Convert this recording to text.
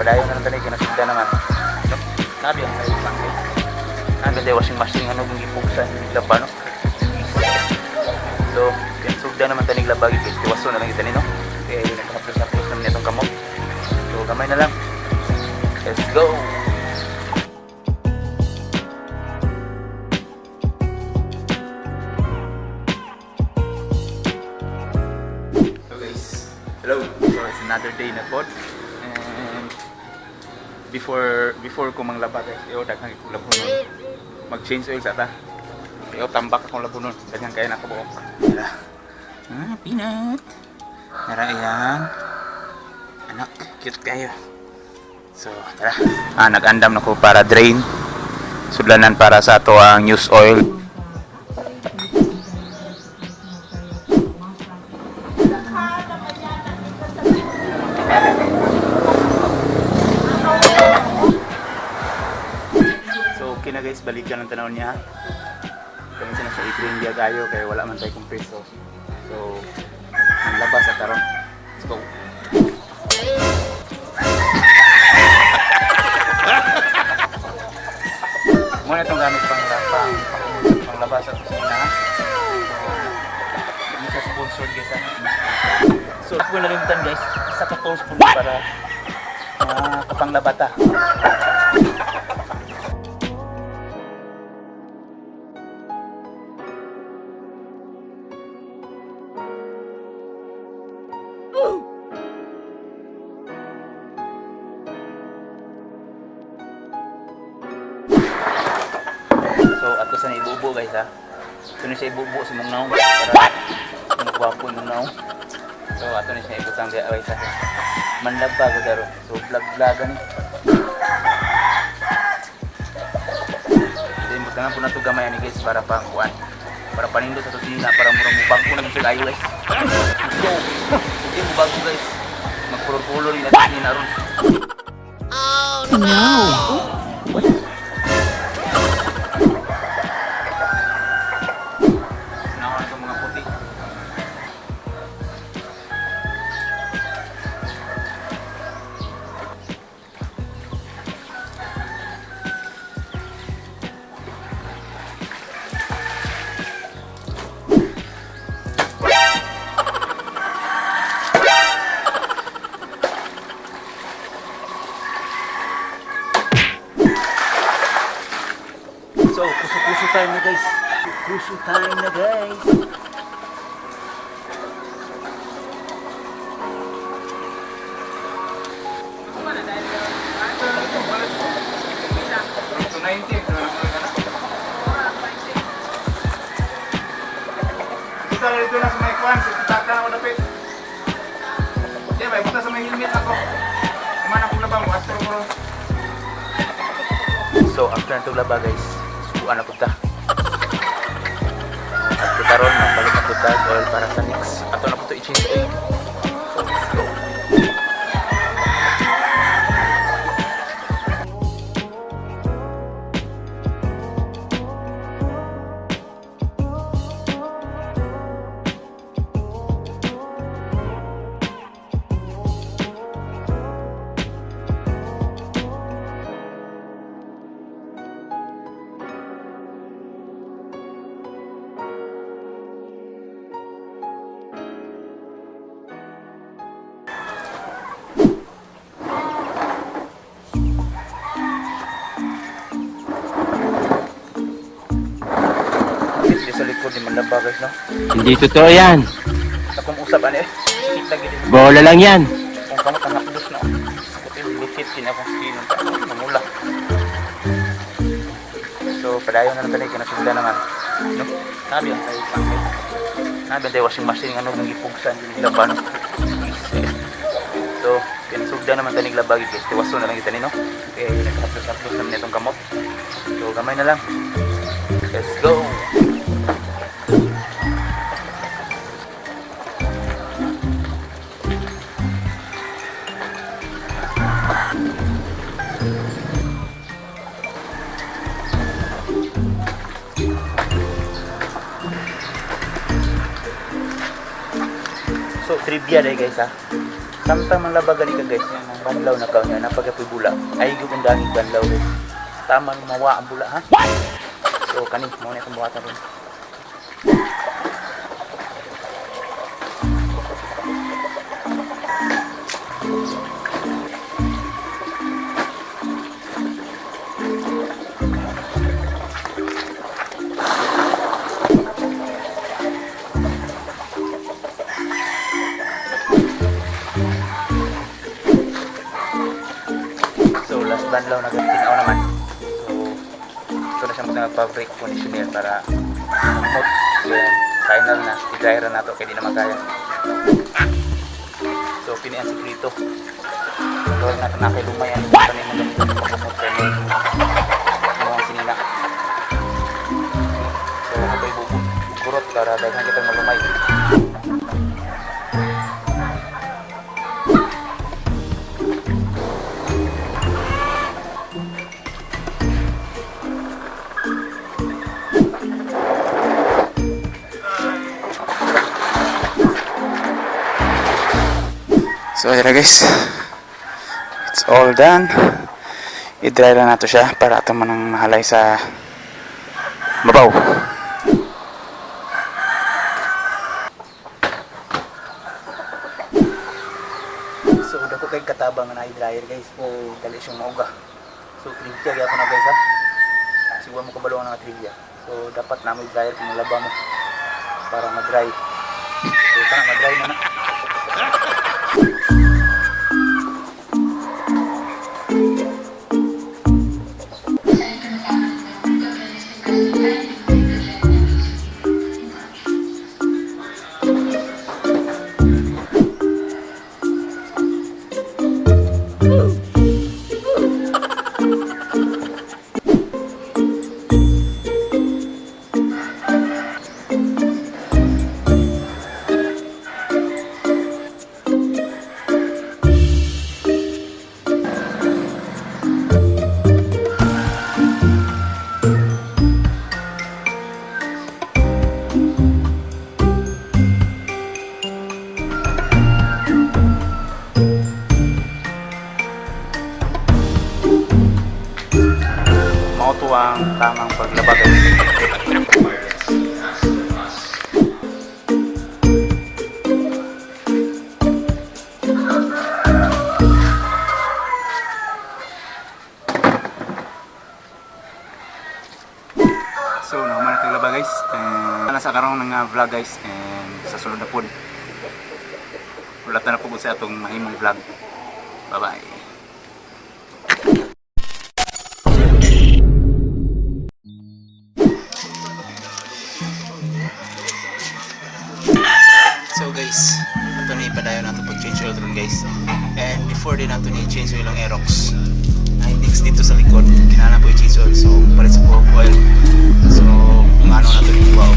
Padayon na lang tani kay nasugda naman. No? Nabi ang tayo pangay. Nabi tayo washing machine ano kung gipugsan laba, no? So, sugda naman tanig laba guys. Tiwaso na lang kita ni, no? Kaya nagkahaplos-haplos naman itong kamot. So, gamay na lang. Let's go! So guys, hello. So it's another day na pod. And before before ko manglaba guys, iyo daghan kog labunon. Mag-change oil sa ta. Iyo tambak akong labunon. Daghan kay na kabuok. Tara. Ah, peanut. Tara iyang anak, cute kayo. So, tara. Ah, nag-andam na ko para drain. Sudlanan para sa ato ang used oil. So, okay na guys, balikan ang tanaw niya. Kami na siya i-drain diya kayo kaya wala man tayo kompreso. So, ang labas at karon. Let's go. Muna itong gamit pang labas at kusina. So, hindi siya sponsored guys. Ah. So, kung nalimutan guys, isa ka tools po para kapanglabata. So, ato sa ibubo guys ha. Ito na siya ibubo sa mong naong para magwapo yung naong. So, ato na siya ibutang guys ha. Manlaba ko daro. So, vlog-vlogan ni. Then, butangan po na ito gamay ani guys para pang kuan. Para panindo sa tusina para murang mubago na gyud kayo guys. Let's go. Hindi mo bago guys. Magpulor-pulor yung natin nina ron. No. What? Nakuha na itong mga puti. So, kuso-kuso time na guys. Kuso time na guys. To 90. Kita dito na sa may kwan, sa pitaka ako dapit. Di ba, ibuta sa may helmet ako. Kuman akong labang, astro ko. So, after natong laba guys, subuan na punta. At karon magpalit na punta oil para sa next. Ato na punta i-change oil. So, let's go. Di sa likod ni manlaba guys, no? Hindi totoo yan. Akong usap ano eh. Kita gid. Bola lang yan. Kung kamot ang hapdos na. Puti likit din akong skin. Mamula. So, padayon na lang tayo kinasugda naman. No? Nabi ang tayo pangay. Nabi ang tayo washing machine ano kung gipugsan yung laba, no? So, kinasugda naman tanig laba guys. Tiwaso na lang kita ni, no? Kaya nagkahaplos-haplos naman itong kamot. So, gamay na lang. Let's go! So, trivia dahil guys ha. Samtang manglaba gani ka, guys, yan ang banlaw na kaw niya, napagapoy bula. Ay gyud ang dangig banlaw, guys. Tama mawa ang bula, ha. So kani mo na itong buhatan ron. So last banlaw na tinaw naman. So ito na siya mga fabric conditioner para umot. Then final na, i-dry na nato kay di na makaya. So kini ang sekreto. Gawin natin na kay lumay ang kani mo pagkumot kay mo. Mo ang sinina. So ako buburot para daghan kitang malumay. So ayan na, guys. It's all done. I-dry lang nato siya para ato man ang mahalay sa babaw. So dako kay katabang na i-dryer, guys, o dali siyang mauga. So trivia gyapon na, guys, ha. Siguro mo kabalo ang mga trivia. So dapat na may dryer kung laba mo para ma-dry. So kana ma-dry na na. Mao to ang tamang paglaba, guys. So, nahuman na laba, guys. And nasa karon nga vlog, guys, and sa sulod na pod. Wala na po sa atong mahimong vlog. Bye bye. So guys, ito na ipadayon nato pag change oil ron, guys. And before din nato ni change oil ang Aerox. Na next dito sa likod, kinahanglan po i-change oil. So palit sa po oil. So ano nato ni kuha.